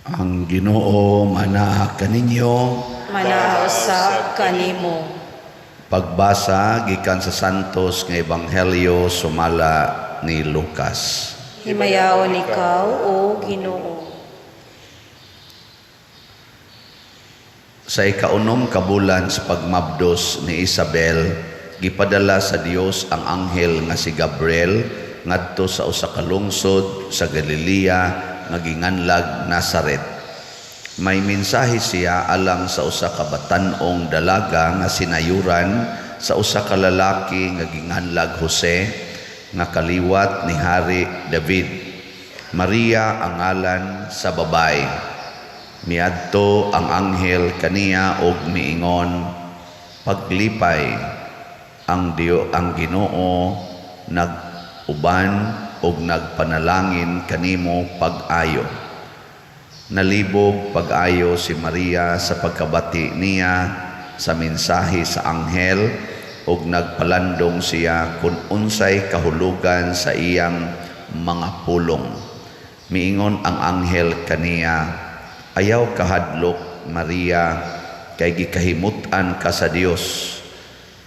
Ang Ginoo manaa kaninyo. Manaa usab kanimo. Pagbasa gikan sa Santos nga Ebanghelyo sumala ni Lucas. Himayaon ikaw, O Ginoo. Sa ikaunom ka bulan sa pagmabdos ni Isabel, gipadala sa Dios ang anghel nga si Gabriel ngadto sa usa ka lungsod sa Galilea nga ginganlag Nazaret. May mensahe siya alang sa usa ka batan-ong dalaga nga sinayuran sa usa ka lalaki nga ginganlag Jose nga kaliwat ni Hari David. Maria ang ngalan sa babae. Miadto ang anghel kaniya og miingon, "Paglipay, ang Dio, ang Ginoo nag-uban og nagpanalangin kanimo pag-ayo." Nalibog pag-ayo si Maria sa pagkabati niya sa mensahe sa anghel ug nagpalandong siya kung unsay kahulugan sa iyang mga pulong. Miingon ang anghel kaniya, "Ayaw kahadlok, Maria, kay gikahimut-an ka sa Dios.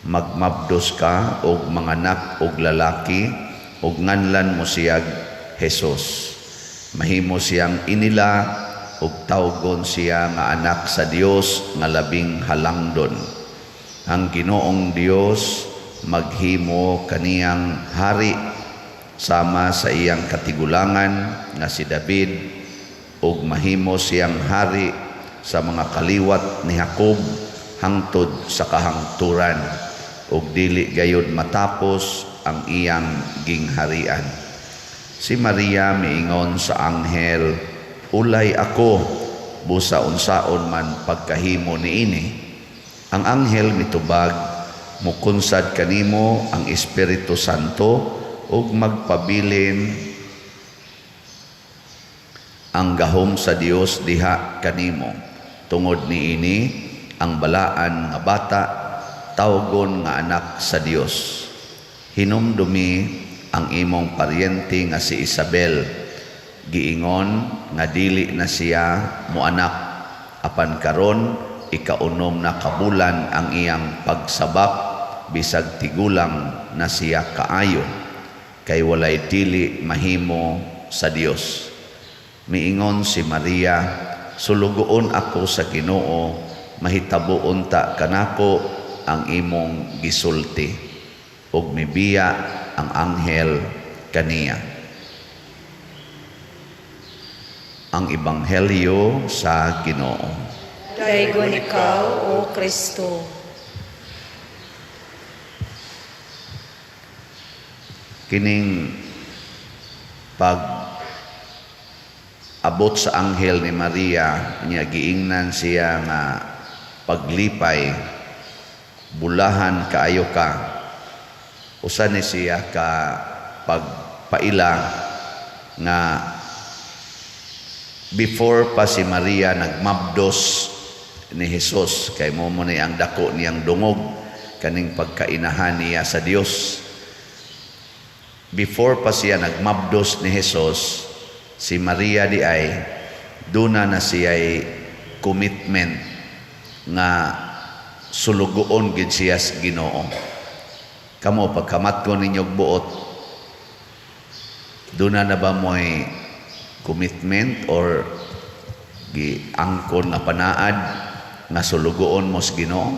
Magmabdos ka og manganak og lalaki ug nganlan mo siyag Jesus. Mahimo siyang inila ug tawgon siya nga Anak sa Dios nga Labing Halangdon. Ang Ginoong Dios maghimo kaniyang hari sama sa iyang katigulangan nga si David ug mahimo siyang hari sa mga kaliwat ni Jacob hangtod sa kahangturan ug dili gayud matapos ang iyang gingharian." Si Maria miingon sa anghel, "Ulay ako, busa unsaon man pagkahimo niini?" Ang anghel mitubag, "Mukunsad kanimo ang Espiritu Santo ug magpabilin ang gahom sa Dios diha kanimo. Tungod niini, ang balaan nga bata tawgon nga Anak sa Dios. Hinumdumi ang imong paryente nga si Isabel. Giingon nga dili na siya moanak, apan karon ikaunom na kabulan ang iyang pagsabak bisag tigulang na siya kaayo, kay walay dili mahimo sa Dios." Miingon si Maria, "Sulugoon ako sa Ginoo, mahitabo unta kanako ang imong gisulti." Ug mibiya ang anghel kaniya. Ang Ebanghelyo sa Ginoo. Daygon ikaw, O Kristo. Kining pag abot sa anghel ni Maria niya, giingnan siya nga paglipay, bulahan kaayo ka, usa ni siya ka pagpaila nga before pa si Maria nagmabdos ni Jesus, kay mo ni ang dako niyang dungog kaning pagkainahan niya sa Dios. Before pa siya nagmabdos ni Jesus, si Maria di ay duna na siya'y commitment nga sulugoon gid siya sa Ginoo. Kamo, pagkamatko ninyo buot, duna na ba mo'y commitment or giangkon nga panaad nga sulugoon mo sa Ginoo?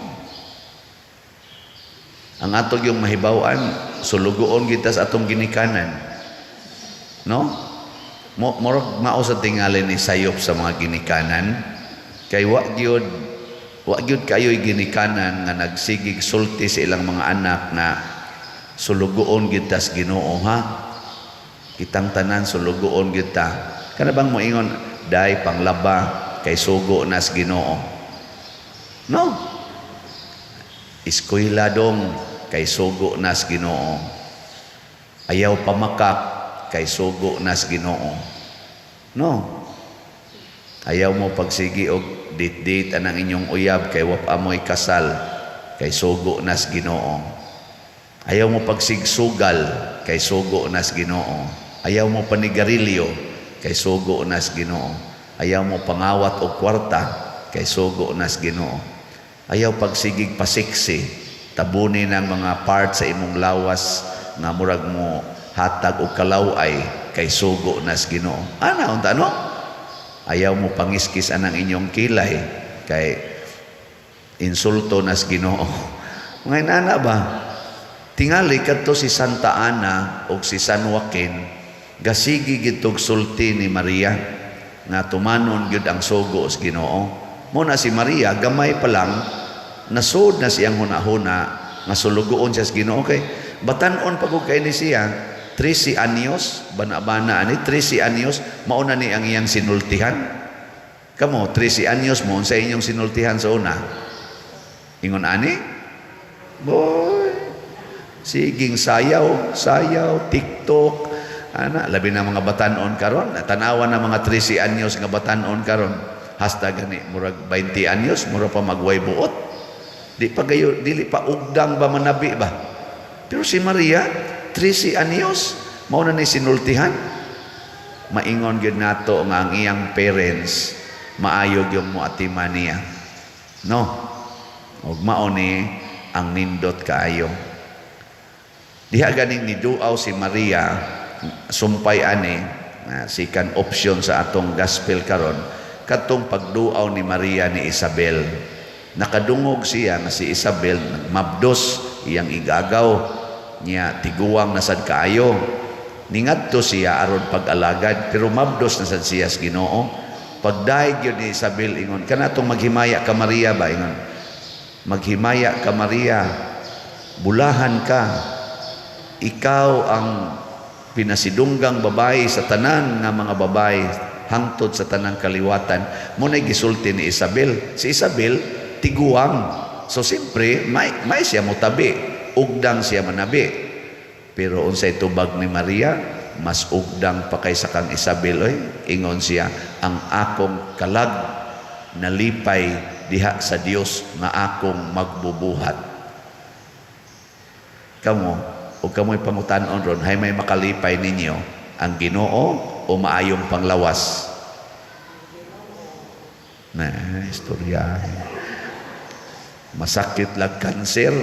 Ang ato yung mahibaw-an, sulugoon kita sa atong ginikanan. No? Mo murag mao sa tingali ni sayop sa mga ginikanan, kay wa gyud kayo'y ginikanan nga nagsigig sulti sa ilang mga anak na sulugoon gyud ta sa Ginoo, ha, kitang tanan sulugoon gyud ta. Kana bang moingon, "Day, panglaba kay sugo na sa Ginoo"? No, eskwela dong kay sugo na sa Ginoo. Ayaw pamakak kay sugo na sa Ginoo. No, ayaw mo pagsigi og date-date anang inyong uyab kay wa pa mo'y kasal kay sugo na sa Ginoo. Ayaw mo pagsigsugal kay sugo na sa Ginoo. Ayaw mo panigarilyo kay sugo na sa Ginoo. Ayaw mo pangawat og kwarta kay sugo nas Ginoo. Ayaw pagsigig pasiksi, tabuni ng mga part sa imong lawas nga murag mo hatag og kalaway kay sugo nas Ginoo. Ana unta, no? Ayaw mo pangiskis anang inyong kilay kay insulto nas Ginoo. Mga inana ba? Tingali kadto si Santa Ana o si San Joaquin, gasigi gitog sulti ni Maria nga tumanon gyud ang sugo sa Ginoo. Mo na si Maria, gamay pa lang, nasud na siyang hunahuna nga sulugoon siya sa Ginoo kay batan-on pa kay ni siya 13 anyos, bana-bana ani 13 anyos, mao na ni ang iyang sinultihan. Kamo, 13 anyos mo, unsa inyong sinultihan sa una? Ingon ani? Boy, siging sayaw, sayaw, TikTok, ana, labi na mga batanon karon, tanawa na mga 13 anyos nga batanon karon. Hasta gani murag 20 anyos, mura pa magway buot. Di pa gayo, dili pa ugdang ba manabi ba? Pero si Maria, 13 anyos, mao na ni sinultihan. Maingon gyud nato nga ang iyang parents maayo yung moatiman niya. No? Og mao ni ang nindot kaayo. Diha ganing niduaw si Maria sumpay ani na second option sa atong gospel karon, kadtong pagduaw ni Maria ni Isabel. Nakadungog siya nga si Isabel nagmabdos iyang igagaw niya, tiguang na sad kaayo. Ningadto siya aron pag-alagad, pero mabdos na sad siya sa Ginoo. Pagdayeg yun ni Isabel, ingon kanatong, "Maghimaya ka, Maria" ba, ingon, "Maghimaya ka, Maria, bulahan ka, ikaw ang pinasidunggang babae sa tanan nga mga babae hangtod sa tanang kaliwatan." Mo na gisulti ni Isabel. Si Isabel tiguang, so siyempre may siya motabi, ugdang siya manabi. Pero unsay tubag ni Maria? Mas ugdang pa kaysa kang Isabel oy. Ingon siya, "Ang akong kalag nalipay diha sa Dios nga akong magbubuhat." Kamo, o kamoy pangutan-on ron, hay may makalipay ninyo, ang Ginoo o maayong panglawas? Na istorya. Masakit lag kanser,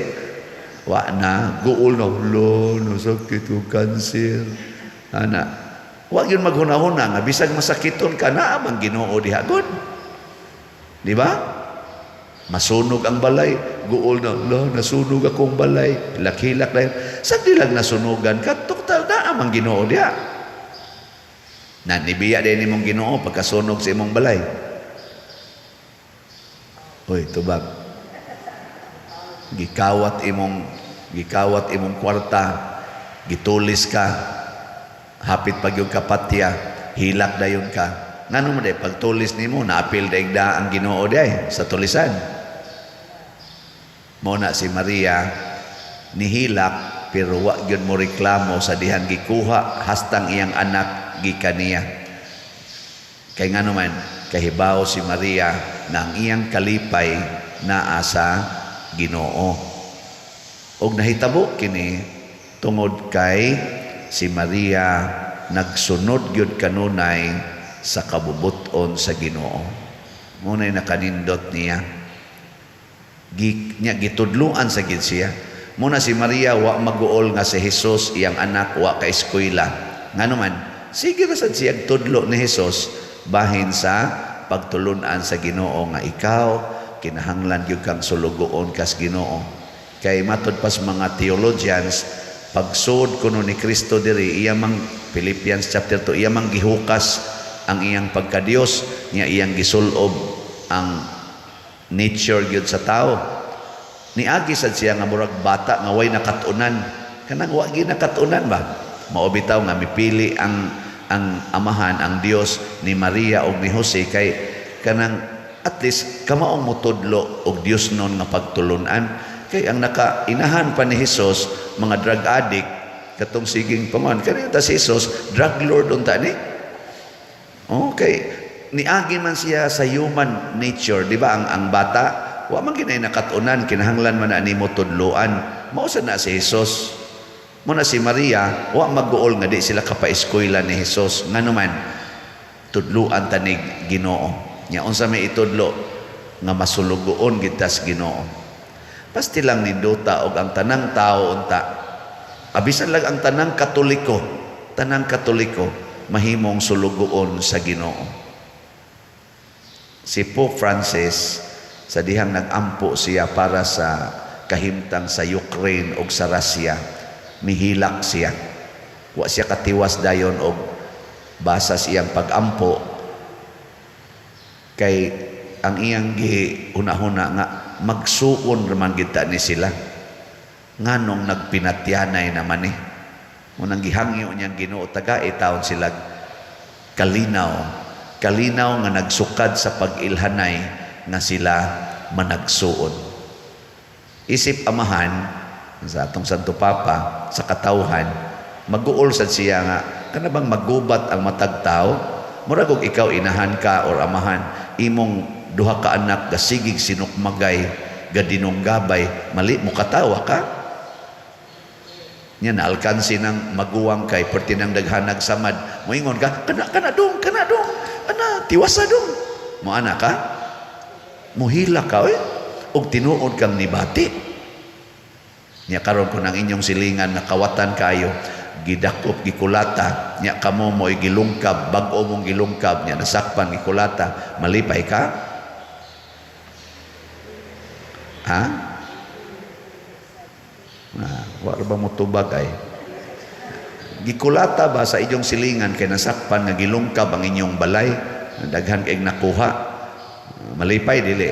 wa na guol na, "Lo, nasakit ko kanser." Ana, wa yun maghuna-huna nga bisag masakiton ka, naa man Ginoo diha gud, di ba? Masunog ang balay, guol na, "Lo, nasunog akong balay." Hilak-hilak na. Sa di lang nasunugan ka, total naa man Ginoo diha. Na nibiya din nimong Ginoo pagkasunog sa imong balay? Hoy, tubag. Gikawat imong kwarta, gitulis ka, hapit pag yung kapatya, hilak dayon ka. Ngano mo day pagtulis nimo, naapil daig da ang Ginoo day sa tulisan? Mo na si Maria nihilak, pero wa gyud mo reklamo sa dihan gikuha hastang iyang anak gikan niya. Kay ngano man, kahibaw si Maria na ang iyang kalipay naa sa Ginoo. Og nahitabo kini tungod kay si Maria nagsunod gyud kanunay sa kabubuton sa Ginoo. Muna'y nakanindot niya. Niya gitudluan sa gid siya. Muna si Maria wa maguol nga si Jesus iyang anak wa ka eskwela. Ngano man, sige ra sad siya tudlo ni Jesus bahin sa pagtulunan sa Ginoo nga ikaw kinahanglan gyud kang sulugoon kas Ginoo. Kay matud pas mga theologians, pagsud kuno ni Kristo diri, iya mang Philippians chapter 2, iya mang gihukas ang iyang pagkadiyos niya, iyang gisulob ang nature gyud sa tao. Niagi sad siya nga murag bata nga way nakat-unan, kanang wa gyud nakat-unan ba. Mao bitaw nga mipili ang amahan, ang Dios, ni Maria og ni Jose, kay kanang at least kamaong motudlo og Dios nun nga pagtulunan, kay ang naka-inahan pa ni Jesus mga drug addict, katong siging pangon kani ta si Jesus drug lord unta ni. Okay, niagi man siya sa human nature, di ba? Ang bata wa man ginay nakat-unan, kinahanglan man na nimo tudloan. Mao sad na si Jesus. Mo na si Maria wa maguol nga di sila kapaeskwela ni Jesus. Ngano man, Tudluan ta nig Ginoo. Nya unsa may itudlo nga masulugoon gid ta sa Ginoo. Pasti lang nindota og ang tanang tao unta, abisan lang ang tanang Katoliko mahimong sulugoon sa Ginoo. Si Pope Francis, sa dihang nag-ampo siya para sa kahimtang sa Ukraine ug sa Russia, mihilak siya. Wa siya katiwas dayon og basa sa iyang pag-ampo kay ang iyang gihuna-huna nga magsuon raman gid ta ni sila, nganong nagpinatyanay naman eh. Munang gihangyo niyang Ginoo, tagai taon sila kalinaw, kalinaw nga nagsukad sa pag-ilhanay nga sila managsuon. Isip amahan sa atong Santo Papa sa katawhan, mag-uol sad siya nga kana bang magubat ang matag tao. Murag og ikaw inahan ka or amahan, imong duha ka anak gasigig sinukmagay, gadinunggabay, mali mo katawa ka nya naalkansi ng maguwang kay perti nang daghanag samad, moingon ka, "Kana, kana dong, kana dong, ana tiwasa dong." Mo ana ka, muhila ka oy, og tinuod kang nibati nya. Karon kun ang inyong silingan nga kawatan kayo, gidakop, gikulata nya, kamo mo'y gilungkab, bag-o mong gilungkab nya, nasakpan, gikulata, malipay ka? Ha? Ah, wa ra ba mo tubag ay? Gikulata ba sa inyong silingan kay nasakpan nga gilungkab ang inyong balay, daghan kay nakuha, malipay dili?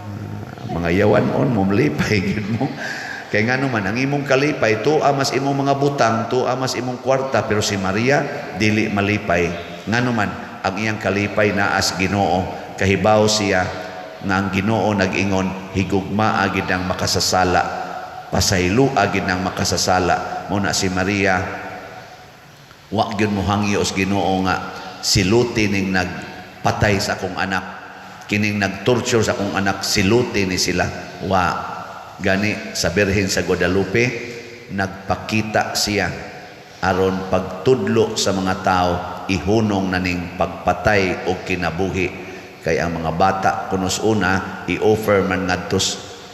Ah, mga yawan on mo, malipay gid mo. Kay ngano man ang imong kalipay tuwa mas imong mga butang, tuwa mas imong kwarta. Pero si Maria dili malipay. Ngano man ang iyang kalipay naa sa Ginoo. Kahibaw siya nga ang Ginoo nag-ingon, "Higugmaa gid ang makasasala, pasayloa gid ang makasasala." Mo na si Maria wa gyud mohangyo sa Ginoo nga siluti ning nagpatay sa akong anak, kining nagtorture sa akong anak, siluti ni sila. Wa gani. Sa Birhen sa Guadalupe nagpakita siya aron pagtudlo sa mga tao, ihunong na ning pagpatay o kinabuhi, kay ang mga bata kunos una i-offer man ngadto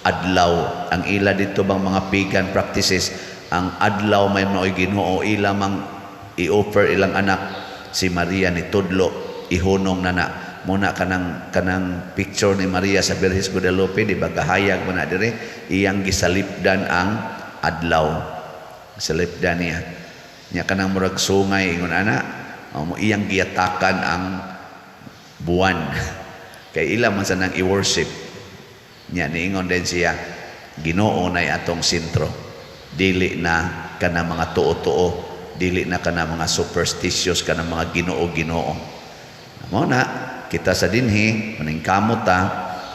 adlaw. Ang ila dito bang mga pagan practices, ang adlaw may maoy Ginoo, ila mang i-offer ilang anak. Si Maria ni tudlo, ihunong na na. Muna kanang picture ni Maria sa Birhen Guadalupe, di ba gahayag mo na dire, iyang gisalipdan ang adlaw, salipdan niya nya kanang murag sungay, ingon ana mo, iyang giyatakan ang buwan kay ila man sa nang i-worship nya. Niingon din siya, Ginoo nay atong sentro, dili na kana mga tuo-tuo, dili na kana mga superstitious, kana mga Ginoo-Ginoo. Mo na kita sa dinhi maningkamot ta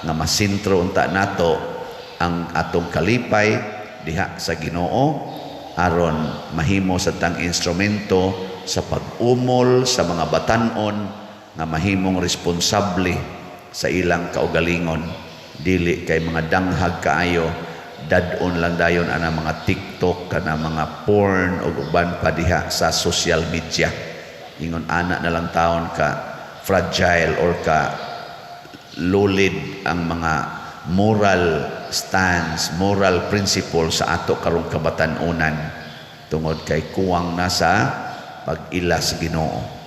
nga masentro unta nato ang atong kalipay diha sa Ginoo aron mahimo sa tang instrumento sa pag-umol sa mga batan-on nga mahimong responsable sa ilang kaugalingon, dili kay mga danghag kaayo, dad-on lang dayon ana mga TikTok, kana mga porn ug uban pa diha sa social media. Ingon ana na lang taon ka fragile or ka lulid ang mga moral stance, moral principle sa ato karong kabatan-unan tungod kay kuwang na sa pag-ila sa Ginoo.